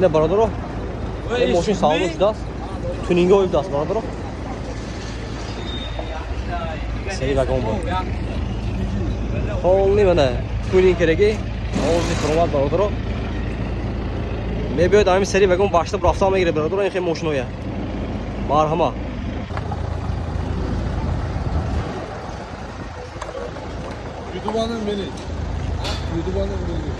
Ина, бародаро, ин мошин савдо шудааст, тюнинго шудааст, бародаро. Сери вагон буд, полный мана тюнинг кераги, овози хиромат, бародаро. Мебиёд, ҳамин сери вагон башта рафта мегирад, бародаро, ин хел мошиноя. Марҳама. Youtuber'ın beni. YouTuber'ın beni.